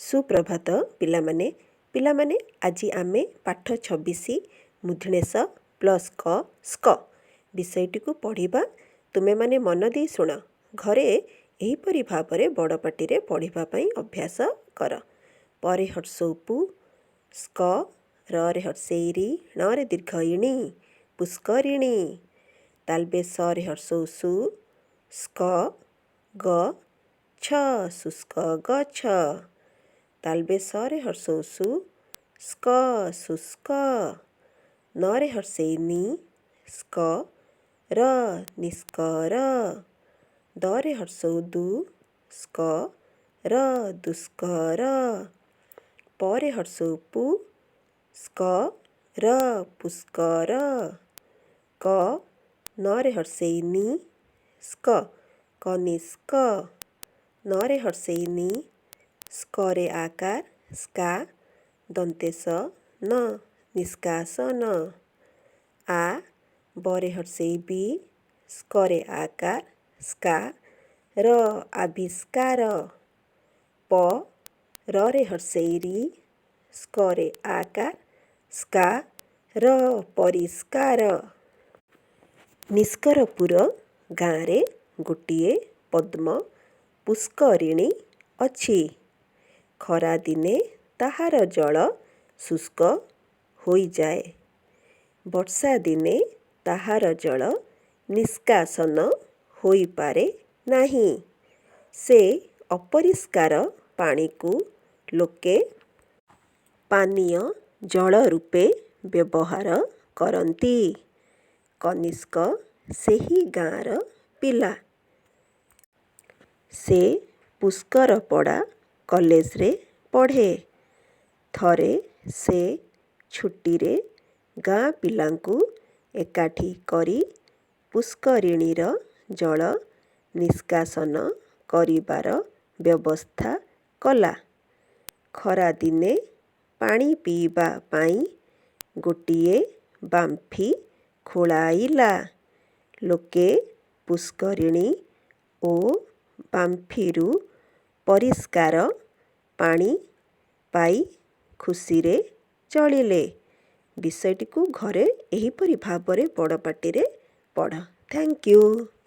ସୁପ୍ରଭାତ ପିଲାମାନେ। ପିଲାମାନେ, ଆଜି ଆମେ ପାଠ 26 ମୂର୍ଦ୍ଧନ୍ୟ ସ ପ୍ଲସ୍ କ ସ୍କ ବିଷୟଟିକୁ ପଢ଼ିବା। ତୁମେମାନେ ମନ ଦେଇ ଶୁଣ। ଘରେ ଏହିପରି ଭାବରେ ବଡ଼ ପାଟିରେ ପଢ଼ିବା ପାଇଁ ଅଭ୍ୟାସ କର। ପରେ ହର୍ଷଉ ପୁ, ସ୍କ, ରରେ ହର୍ଷେଇ ରି, ଣରେ ଦୀର୍ଘ ଇଣି, ପୁଷ୍କରିଣୀ। ତାଲବେ ସରେ ହର୍ଷଉ ସୁ, ସ୍କ, ଗ, ଛ, ଶୁଷ୍କ ଗଛ। ତାଲବେ ସରେ ହର୍ଷଉ ସୁ, ସ୍କ, ଶୁଷ୍କ। ନରେ ହର୍ଷେଇ ନି, ସ୍କ, ର, ନିଷ୍କର। ଦରେ ହର୍ଷଉ ଦୁ, ସ୍କ, ର, ଦୁଷ୍କର। ପରେ ହର୍ଷଉ ପୁ, ସ୍କ, ର, ପୁଷ୍କର। କ ନରେ ହର୍ଷେଇ ନି, ସ୍କ, କନିଷ୍କ। ନରେ ହର୍ଷେଇ ନି, ସ୍କରେ ଆକାର, ସ୍କା, ଦନ୍ତେଶ ନ, ନିଷ୍କାସନ। ଆ ବରେ ହର୍ଷେଇ ବି, ସ୍କରେ ଆକାର, ସ୍କା, ର, ଆବିଷ୍କାର। ପ ରରେ ହର୍ଷେଇ ରି, ସ୍କରେ ଆକାର, ସ୍କା, ର, ପରିଷ୍କାର। ନିଷ୍କରପୁର ଗାଁରେ ଗୋଟିଏ ପଦ୍ମ ପୁଷ୍କରିଣୀ ଅଛି। ଖରାଦିନେ ତାହାର ଜଳ ଶୁଷ୍କ ହୋଇଯାଏ। ବର୍ଷାଦିନେ ତାହାର ଜଳ ନିଷ୍କାସନ ହୋଇପାରେ ନାହିଁ। ସେ ଅପରିଷ୍କାର ପାଣିକୁ ଲୋକେ ପାନୀୟ ଜଳ ରୂପେ ବ୍ୟବହାର କରନ୍ତି। କନିଷ୍କ ସେହି ଗାଁର ପିଲା। ସେ ପୁଷ୍କରପଡ଼ା କଲେଜରେ ପଢ଼େ। ଥରେ ସେ ଛୁଟିରେ ଗାଁ ପିଲାଙ୍କୁ ଏକାଠି କରି ପୁଷ୍କରିଣୀର ଜଳ ନିଷ୍କାସନ କରିବାର ବ୍ୟବସ୍ଥା କଲା। ଖରାଦିନେ ପାଣି ପିଇବା ପାଇଁ ଗୋଟିଏ ବାମ୍ଫି ଖୋଳାଇଲା। ଲୋକେ ପୁଷ୍କରିଣୀ ଓ ବାମ୍ଫିରୁ ପରିଷ୍କାର ପାଣି ପାଇ ଖୁସିରେ ଚଳିଲେ। ବିଷୟଟିକୁ ଘରେ ଏହିପରି ଭାବରେ ବଡ଼ ପାଟିରେ ପଢ଼। Thank you.